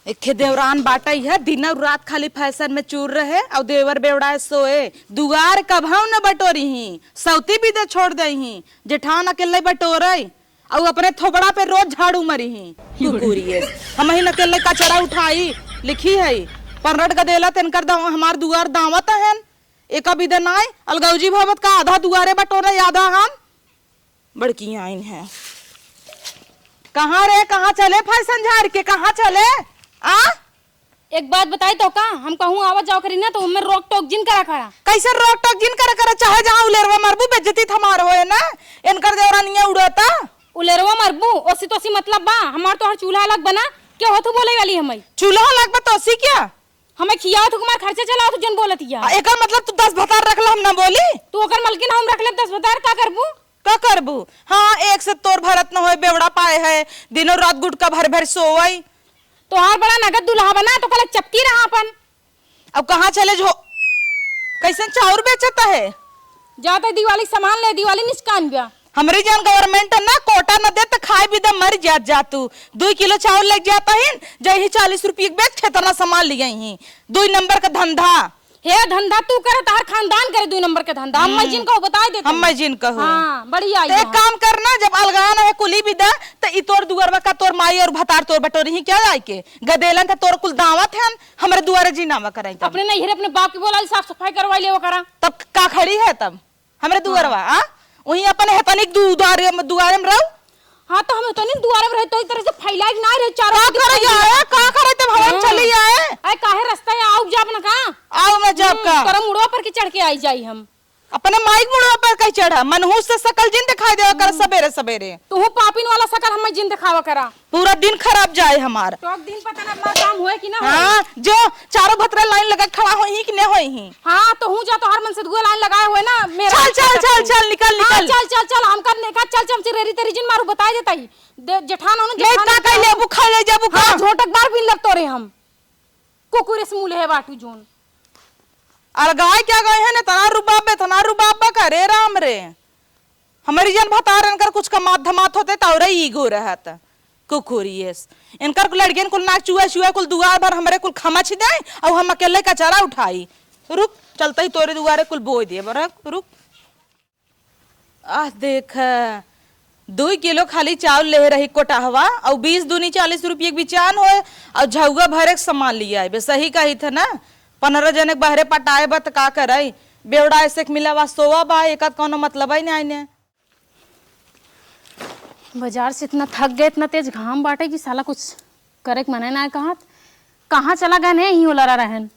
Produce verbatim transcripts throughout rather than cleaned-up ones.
एखे देवरान बाटइ है, दिन अउर रात खाली फैशन में चूर रहे, अउ देवर बेवड़ाए सोए। दुआर कभउ न बटोरिहीं, सौती बिदे छोड़ दइहीं, जेठान अकेल्लइ बटोरइ, अउ अपने थोबड़ा पे रोज झाड़ू मरिहीं। कुकुरिये, हमहिन अकेल्लइ कचरा उठाई, लिखी हइ, परनट गदेला तेनकर दाव-, हमार दुआर दावत हएन। एका बिदे नाहीं, अलगौजी भवत का आधा दुआरे बटोरइ, आधा हम। बड़की आइन है। कहाँ रे, कहाँ चले फैशन झार के, कहाँ चले? आ? एक बात बताई तो का, हम कहूँ आवत जाओ करी ना, तो ओमे रोक टोक जिन करा करा। कइसे रोक टोक जिन करा करा? चाहे जहाँ उलेरवा मरबू, बेइज्जती त हमार होए ना, एनकर देवरानिया उड़ता। उलेरवा मरबू, ओसी तोसी मतलब बा, हमार तोहर चूल्हा अलग बना, के होत हू बोलइ वाली हमइ? चूल्हा अलग बा तोसी क्या? हमइ खियावत हू, हमार खर्चा चलावत हू, जउन बोलत हिया। आ, एकर मतलब तू दस भतार रख ला, हम ना बोली? तू ओकर मलकिन, हम रख लेब दस भतार, का करबू? का करबू? हाँ, एक से तोर भरत न होए, बेवड़ा पाए है, दिनों रात गुटका भर भर सोवइ। तोहार बड़ा नगद दुल्हा बना, तो कल चपकी रहा अपन। अब कहाँ चले जो, कइसन चाउर बेचत है? जात है दिवाली सामान ले, दिवाली निस्कान गया। हमरे जान government ना कोटा न दे त खाए बिदा मर जात जा तू। दुइ किलो चाउर लेके जात ही, जइहीं चालीस रुपये के बेच, खेतना सामान लियाइहीं। दुइ नंबर का धंधा। हे धंधा तू करे, तोहार खानदान करे दुइ नंबर के धंधा। हम हम्म। जिन कहू बताइ देत हम ही। जिन कहू। हाँ, बढ़िया त एक यहाँ। काम करना, जब अलगान है कुली बिदा, त ई तोर दुअरवा का तोर माई अउर भतार तोर बटोरिहीं क्या आइके? गदेलन त तोर कुल दावत हएन, हमरे दुआरे जिन आवा करइ तब। अपने नइहरे अपने बाप के बोलाइ, साफ सफाई करवाइ लेवा करा। तब का खड़ी है तब? हमरे दुअरवा, हाँ। आ? उहीं अपने हेतनिक दु-, दुआरे, दुआरे में रहू। हाँ, तो हम हेतनिक दुआरे में रहे, तो ई तरह से फैलाइ के ना रहे, चारों का तरफ करे फैल जाए, गया। का करे तब हवा में हाँ। चली आए? अरे, काहे रस्ता है, आउब जाब ना का? आउब ना जाब हम्म, का? तोरा मुड़वा पर के चढ़ के आइ जाई हम। अपने माई के मुड़वा पर कहीं चढ़ा, मनहूस से सकल जिन देखाइ देवा कर हम्म। सबेरे सबेरे। तू पापिन वाला सकल हमइ जिन देखावा करा। पूरा दिन खराब जाए हमार। तो दिन पता ना अपना काम होए कि ना होए। हाँ, जो चारों भतरा लाइन लगा खड़ा होइहीं कि न होइहीं। हाँ, तो हूँ जा, तोहार मन से दुआ लाइन लगाए हुए ना, मेरा चल, चल, चल, चल, निकल, हाँ, निकल। चल, चल, चल, हम कर नेका, चल, चल, हम चिरेरी तेरी जिन मारू, बताइ देता ही। दे, जेठान हो ना, मैं जेठान का हो कह ना। लेबू, खा ले जाबू का? हाँ, झोटक बार बिन लग तोरे हम। कुकुर इस मुँह ले है बाटू जोन। अलगाए क्या गए हैं, इतना रुबाब, इतना रुबाब बा करे राम रे। हमरी जन भतार इनकर कुछ कमात धमात होते त औरे ईगो रहत। कुकुरियस। इनकर लड़कियन कुल नाक चुआ चुआ कुल दुआर भर हमरे कुल खमच दे, अउ हम अकेले कचरा उठाई। रुक, चलते ही तोरे दुआरे कुल बोइ देब, रुक, रुक। आह, देख, दुइ किलो खाली चाउर लेहे रही कोटहवा, अउ बीस दूनी चालीस रुपये के बिचान होए, अउ झउआ भरे के सामान लियाए। बे सही कहित है ना, पनरह जने के बहरे पटाए बा त का करई? बेवड़ा ऐसे के मिला बा, सोवा बा, एकर कौनो मतलबइ नाहीं ने। बाजार से इतना थक गए, इतना तेज घाम बाटे कि साला कुछ करे के मने ना कहत। कहाँ चला गए ने, इहीं ओलरा रहन।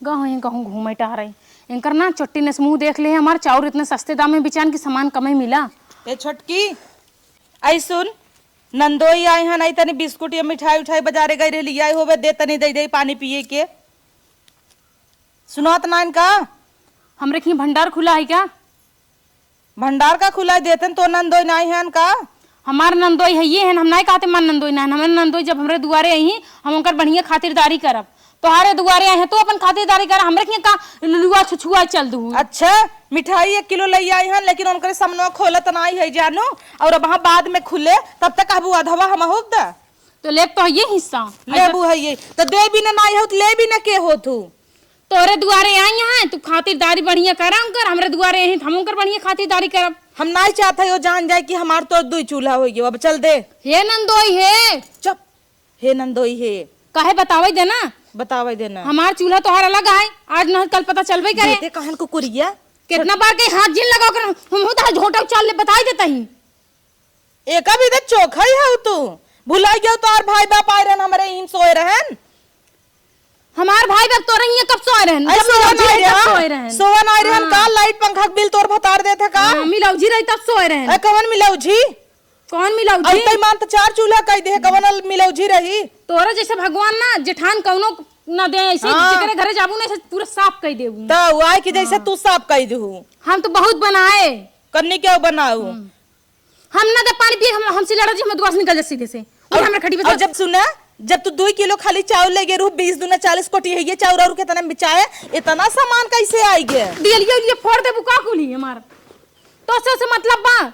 गा होई कहूँ घूमे टहरे। इनकर ना चट्टी ने से मुँह देख ले, हमार चाउर इतने सस्ते दाम में बिचान कि सामान कमे मिला। ए छोटकी, आई सुन, नंदोई आए हैं, नहीं तनी बिस्कुट या मिठाई उठाई बाजारे गई रहे, लियाई होबे, दे तनी, दे दे पानी पिए के। सुनात नाइन का? हमरे खीं भंडार खुला है का? भंडार का खुला देतन, तो नंदोई नाई हन का? हमार नंदोई है ये हन, हम नाई कहते हमार नंदोई नाई हन। हमरे नंदोई जब हमरे दुआरे आई, हम उनकर बढ़िया खातिरदारी करब। तोहारे दुआरे आई हैं, तू अपन खातिरदारी कर, हमरे के का लुलुआ छुछुआ चल दू। अच्छा, मिठाई एक किलो लई आई हन, लेकिन उनकरे सामनवा खोलत नाई है जानू, और अब हाँ बाद में खुले, तब तक कहबू अधवा हम हुब द। तो लेब तो है ये हिस्सा। लेबू है ये, तो दे भी ना नाई हो, तो ले भी ना के हो तू। तोरे दुआरे आई हैं, तू खातिरदारी बढ़िया करा उनकर, हमरे दुआरे आई हैं, तो हम उनकर बढ़िया खातिरदारी करब। हम नाई चाहत है, वो जान जाए कि हमार तो दुई चूल्हा हो गयो, अब चल दे। हे नंदोई हे। चुप। हे नंदोई हे। काहे बतावे देना? बतावे देना। हमार चूल्हा तोहार अलग आए, आज न कल पता चलबे करे। देते कहन कुकुरिया। कितना बार के हाथ जिन लगाओ कर, हम होता है झोटा उचाल ले, बताई देता ही। एका भी तो चोखा ही हउ तू। भुलाई गयो तोहार भाई बाप आए रहन, हमरे इन सोए रहन। हमार भाई बाप तोरे हियां कब सोए रहन? अरे जब सोवा मिलौजी नाई रही तब रहन। सोए रहन। सोवा नाई रहन हाँ। का? लाइट पंखा के बिल तोर भतार देत है का? हाँ, मिलौजी रही तब सोए रहन। अरे कवन मिलौजी? कौन मिलौजी? अब तई मान तो चार चूल्हा कई दे, कवन मिलौजी रही? तोरे जैसे भगवान ना जेठान कौनो ना दे, ऐसे हाँ। जेकरे घरे जाबू ना, ऐसे पूरा साफ कई देबू। तो वो आए कि जैसे हाँ। तू साफ कई देहू। हम तो बहुत बनाए। कन्नी क्या बनाऊ? हम्म। हम ना दे पानी पिए, हम, हमसे लड़ा जी, हम दुआ से निकल जा सीधे से। उठ और, हमरा खड़ी पे और चल। जब सुना, जब तू दुई किलो खाली चाउर ले गए रहू, बीस दूना चालीस कोटी है ये चाउर, और कितना बिचाए, इतना सामान कैसे आई गए? दियलिया उलिया फोड़ देबू का कुली हमार? तो से, से मतलब बा?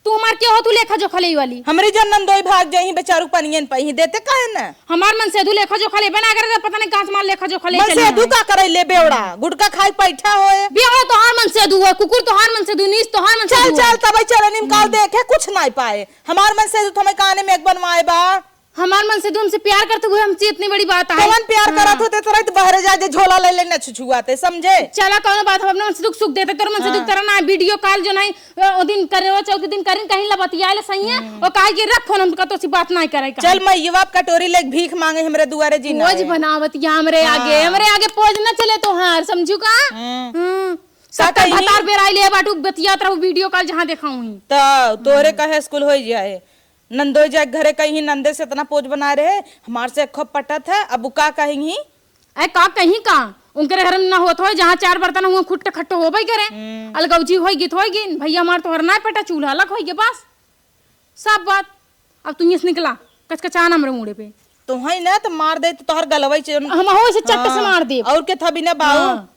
तू हमार के हो, तू लेखा जोखा लेई वाली? हमरी जन नंदोई भाग जाई, बेचारू पनियन पई ही देते काहे न? हमार मनसेधु लेखा जोखा लेबे ना करे, त पता नहीं कहाँ से हमार लेखा जोखा ले चली मनसेधु आई। का करे ले बेवड़ा, गुटखा खाई पैठा होए। बेवड़ा तोहार मनसेधु है, कुकुर तोहार मनसेधु, नीच तोहार मनसेधु चल, है। चल, तबई चले निमकाल हम्म। देखे, कुछ नाई पाए। हमार मनसेधु तो हमें काने में एक बनवाए बा। हमार मनसेधु हमसे प्यार करते हुए हमसे इतनी बड़ी बात आई। कौन प्यार हाँ। करत होते, तोरा तो बहरे जा जे झोला ले लेने छुछुआते, समझे? चला, कौनो बात, हम अपने मनसेधु के सुख देते, तोर मनसेधु हाँ। तेरा ना, वीडियो कॉल जो नहीं, ओ दिन करवा चौथ के दिन करिन, कहीं लबतिया ले सही है, हम्म। और कहा कि रख फोन, हम कतो सी बात नहीं करे कहा। चल, मैं युवा कटोरी लेके भीख मांगे हमरे दुआरे जी ना रोज है। बनावत या हमरे हाँ। आगे, हमरे आगे पोज ना चले तोहार, समझू का? हम्म। हम्म। का सत्तर कही? भतार बेराई ले बाटू, बतियात रहू वीडियो कॉल जहाँ देखाऊं ही। तो तोरे हम्म। कहे स्कूल होई जाए, नंदोई जाए घरे कहीं नंदे से इतना पोज बना रहे, हमार से खूब पटत है, अब उ का कहेंगी? अरे का कहीं का, उनके घर में ना होत होए, जहाँ चार बर्तन हुआ खुट्ट खट्ट होबे करे। हम्म। अलगौजी होई गी त होई गी, भैया हमार तोहर ना पटा, चूल्हा अलग होई गे, बस। सब बात। अब तू यहाँ से निकला, कचकचा ना हमरे मुड़े पे। तो है ना, तो मार दे, तो तोहर गलवई चे-, हम हो इसे चट्ट से हाँ। मार दे। और के था बिना बाऊ? हाँ।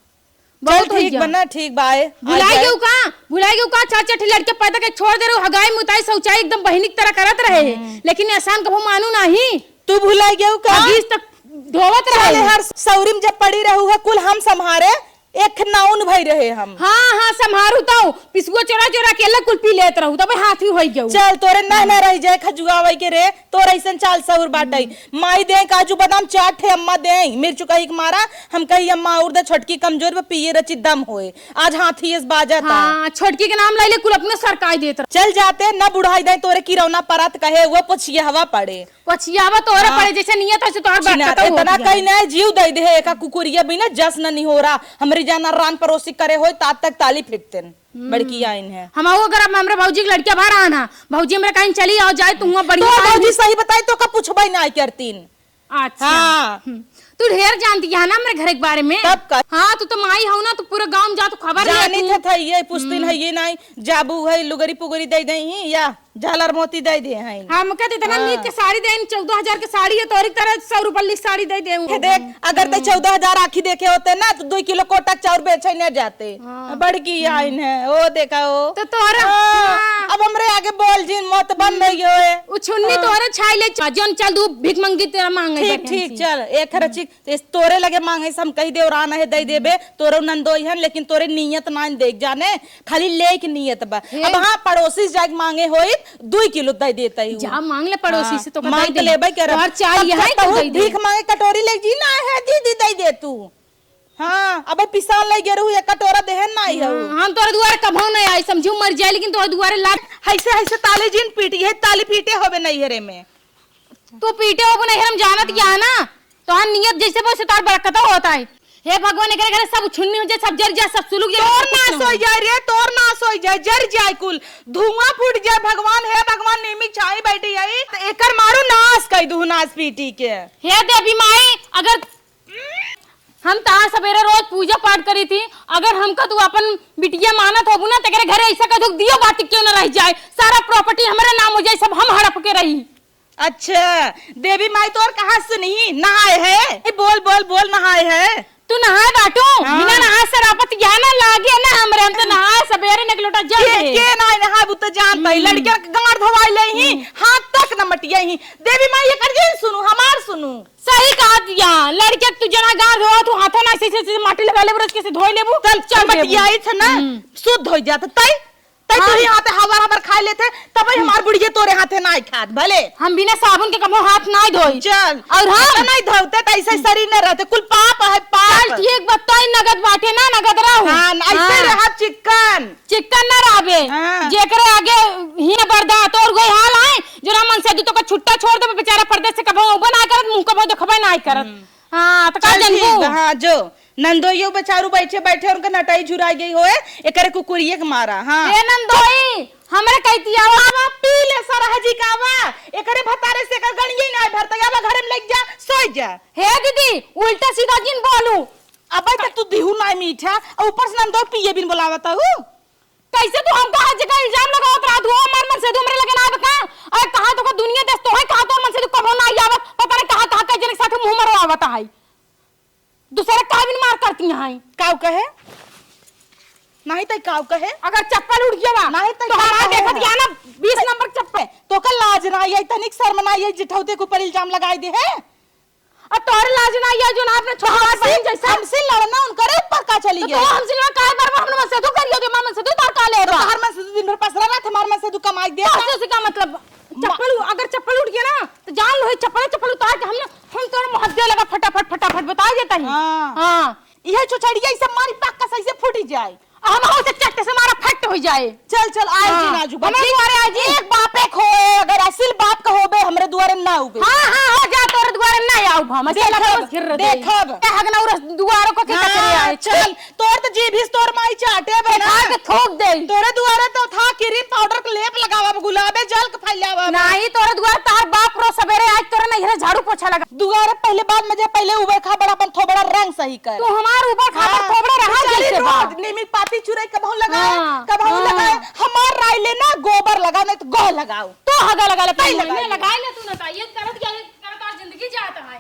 बहुत चल, ठीक होइया। बना, ठीक बा, आए, आ भुलाई जाए। गयो का? भुलाई गयो का? चार चार ठे लड़के पैदा के छोड़ दे रहे हो, हगाई मुताई शौचाई एकदम बहिनी की तरह करत रहे। हम्म। लेकिन एहसान कभू मानू नाही। तू भुलाई गयो का? हगीज तक धोवत चले रहे। हर सौरी में जब पड़ी रहू है, कुल हम संभारे, एक नाउन भई रहे हम। हाँ, हाँ, संभारू तो, पिसुआ चोरा चोरा के अलग कुल पी लेत रहू, तब हाथ भी होई गयो। चल, तोरे ना, ना रह जाए खजुआवई के रे। तोर अइसन चाल सहूर बाटइ। हम्म। माई देइ काजू बादाम चार ठे, अम्मा देइ मिर्चुकही के मारा। हम कही, "अम्मा, और दे, छोटकी कमजोर बा, पिए रची दम होए।" आज हाथी एस बाजत आ। हाँ, छोटकी के नाम लइले, कुल अपने सरकाई देत रह। चल जाते, न बुढ़ाई देइ तोरे किरौना परात कहे, वो पोछिया हवा पड़े। पोछिया हवा तोरे हाँ। पड़े, जैसे नियत है, से तोहर बात छिनार, खत्म हो इतना गया। कहीं नहीं, जीव दइ दे, एका कुकुरिया बिना जस न निहोरा। हमरी जाना रान परोसी करे होई, तात तक ताली फिटतेन। हम्म। बड़की आइन है। हम वो अगर अब हमरे भौजी के लड़किया बाहर आना, भौजी हमरे कहीं चली आओ जाए, तू हुआं बढ़िया तो आइन भौजी है। सही बताई तो का पूछबई ना करतीन। अच्छा। हाँ। हम्म। तू ढेर जानती है ना हमरे घर के बारे में। तब का? हाँ, तू तो माई हो ना, तू पूरा गाँव में जा, तू खबर ले जानी तू। थे, थे, ये पुछतीन हम्म। है, ये नहीं, जाबू है, लुगरी पुगरी दे दे ही या झालर मोती दे दे हैं। हमका तो इतना हाँ। नीक के साड़ी देन, चौदह हजार के साड़ी है, तोरी तरह सौ रुपया की साड़ी दे दे। ये देख, अगर ते हम्म। चौदह हजार आखी देखे होते ना, तो दो किलो कोटा चाउर बेचे न जाते। हाँ। बड़की हम्म। आइन है, ओ देखा ओ। तो तोरा, हाँ, हाँ। अब हमरे आगे बोल जिन, मत बन हम्म। रही हो ए। उ छुन्नी हाँ। तोरे छाई ले, जौन चल दू भीख मंगी तेरा मांगे ठीक, बैठे ठीक, छी। चल, एक हम्म। रची तो इस तोरे लगे मांगे से हम कही देवरान है, दे देबे, तोरो नंदोई हन, लेकिन तोरे नियत नाइन देख जाने, खाली लेके नियत बा। हे। अब हाँ, पड़ोसी से जाके मांगे होई, दुई किलो दे देता ही जा हूँ। मांग ले पड़ोसी हाँ, से, तो का मांग दे तो दे। लेबे करब। तोहर चाल तब यह है, तब तू तहु दे दे। भीख मांगे कटोरी ले जी ना है, दीदी दे दे तू। हाँ, अबे पिसान ले गेरू, ये कटोरा देहन ना आई हूँ। हाँ, हम तोरे दुआरे कभो नहीं आई, समझू मर जाए, लेकिन तोरे दुआरे लात हैसे, हैसे ताली जिन पीटी है, ताली पीटे होबे नैहरे में। तू पीटे होबू नैहर में जानत क्या है ना? तोहार नियत जैसे बा, वैसे तोहार बरकत होता है। हे भगवान, एकरे घरे सब छुन्नी हो जाए, सब जर जाए, सब सुलुक जाए, तोर सब कुछ नाश ना हो हो। जाए रे, तोर नाश हो जाए, जर जाए कुल, धुआं फूट जाए। भगवान, हे भगवान, नीमी छाई बैठी आई, तो एकर मारू नाश कई दू, नाश पीटी के। हे देवी माई, अगर हम तहार सबेरे रोज पूजा पाठ करी थी, अगर हमका तू अपन बिटिया मानत होबू ना, तेरे घरे ऐसा कह दू, दियो बाती क्यों ना रह जाए, सारा प्रॉपर्टी हमरे नाम हो जाए, सब हम हड़प के रही। अच्छा, देवी माई तोर कहा सुनी, नहाए है? ए, बोल, बोल, बोल, नहाए है? तू नहाए बाटू? हाँ। बिना नहाए सरापत ज्ञान ना लागे ना हमरे, हम तो नहाए सबेरे ने एक लोटा जल के, दे। के ना नहाए, वो तो जान पाई, हम्म। लड़के के गांड धोवाई ले ही, हम्म। हाथ तक न मटिया ही। देवी माई ये कर जिन सुनू, हमार सुनू। सही कहा दिया, लड़के तू जना गांड धोवा, तू हाथों ना से, से, से माटी लगा लेबू, रोज के से धोई लेबू, चल, चल चल देबू। मटिया आई थे ना, हम्म। शुद्ध हो जात, तई तई हाँ। तू ही आते हबर हबर खाए लेते, तब ही हमार बुढ़िया तोरे हाथे नाई खात, भले। हम बिना साबुन के कबो हाथ नाई धोई। चल। और हम तो नहीं धोते, तो ऐसे शरीर न रहते, कुल पाप है, पाप। चल ठीक बा, तोई नगद बाटे ना, नगद रहो। हाँ, ऐसे हाँ। रहा चिक्कन। चिक्कन ना रहबे। हाँ। जेकरे आगे ही न बर्दाश्त और वही हाल आए, जो राम मनसेधु तो का छुट्टा छोड़ देबे, बेचारा परदेस से कबो उबा ना करत, मुंह कबो देखबे ना करत। हम्म। हाँ, तो का चल ठीक जनबू? बा, हाँ, जो। नंदोइयो बेचारू बैठे बैठे उनका नटाई झुराई गई होए, एकरे कुकुरिये के मारा, हाँ। ए नंदोई, हमरे कहती आवा। आवा, पी ले सरहजी का आवा। एकरे भतारे से एकर गणिये ना भरता, आवा घरे में लग जा, सोई जा। हे दीदी, उल्टा सीधा जिन बोलू। अबे तो तू दिहू ना मीठा, और ऊपर से नंदोई पिए बिन बोलावत हूँ। कैसे तू हमका हर जगह इल्जाम लगावत रहत हो? हमार मनसेधु हमरे लगे ना आवे का? अरे कहाँ तो का दुनिया देश तो है, कहाँ तोर मनसेधु कबो ना आई आवत, पता नहीं कहाँ, कहाँ कई जने के साथ मुंह मरवावत है। दूसरे का बिन मार करती हैं। काऊ कहे? नाहीं तइ काउ कहे? अगर चप्पल उठ गया बा, नाहीं तइ तो काउ हमारे कहे देखत है? गया ना, बीस नंबर चप्पल। तो का लाज ना आई, तनिक शर्म ना आई, जिठौते के ऊपर इल्जाम लगाई दे है। और तोहरे लाज ना आई, जो ना अपने छोटवार हमसे, बहन जैसा। हमसे लड़ना उनकरे ऊपर का चली तो गई? तो हमसे लड़ना काहे बार बार हमने मन से दुख करियो, जो मन से दुख तार का ले तो रहा? हर मन से दिन भर पसरा रहा, हमार मन से दुख कमाई दे। तो से का मतलब? चप्पल उ-, अगर चप्पल उठ गया ना, तो जान लो, चप्पल, चप्पल उतार के हम ना, हम तोरा मुँह दे लगा फटाफट, फटाफट बता देता ही। हाँ। हाँ। यह चुचड़िया इसे मारी पक्का सही से फूटी जाए। हम हो से चट्ट से मारा फट हो जाए। चल, चल, आए हाँ। जी नाजू बा। हमरे दुआरे आए जी। एक बापे खोए, अगर असिल बाप का होबे, हमरे दुआरे ना उबे। हाँ, हाँ, हो जा, तोरे दुआरे ना आउब हम। ऐसे देखब, लगा बस गिर रहे। देखब। क्या हगना उरस दुआरों को के हाँ, कचरे आए। चल, तोर तो जीभ हिस तोर माई चाटे बना। खा के थूक दे। तोरे दुआरे तो था क्रीम पाउडर के लेप लगावा, गुलाबे जल के फैलावा। नहीं, तोरे दुआरे तार बाप रो सवेरे आज तोरे नैहरे झाड़ू पोछा लगा। दुआरे पहले बाद में जे पहले उबे खा बड़ा अपन थोबड़ा रंग सही कर। तू हमार ऊपर खा हाँ, थोबड़ा रहा बेचारी जैसे बा। रोज नीमी पाती चुरई कबहू लगाए, हाँ, कबहू हाँ। लगाए। हमार राय ले ना गोबर लगाओ, नहीं तो गोह लगाओ। तो हगा लगा ले, नहीं पहले लगाई। लगाए ले तू ना, ये करत क्या, ये करत आज जिंदगी जात है।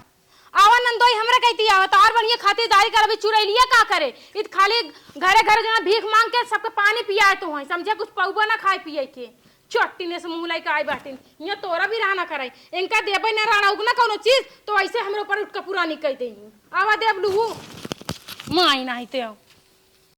आवा नंदोई, हमरा कहती आवा, तो और बढ़िया खातिरदारी कर, अभी चुरैलिया का करे? इत खाली घरे घरे जो है भीख मांग के सबके पानी पियाए तो है, समझे, कुछ पौबा ना खाए पिए के। चट्टी ने से मुंह लाइके आई बाटिन, ये तोरा भी रहना करे, इनका देबे ना रहना उगना कौनो चीज, तो ऐसे हमरे ऊपर उठ के पुरानी कह दे। आवा देब लुहू, माई नाही ते आओ।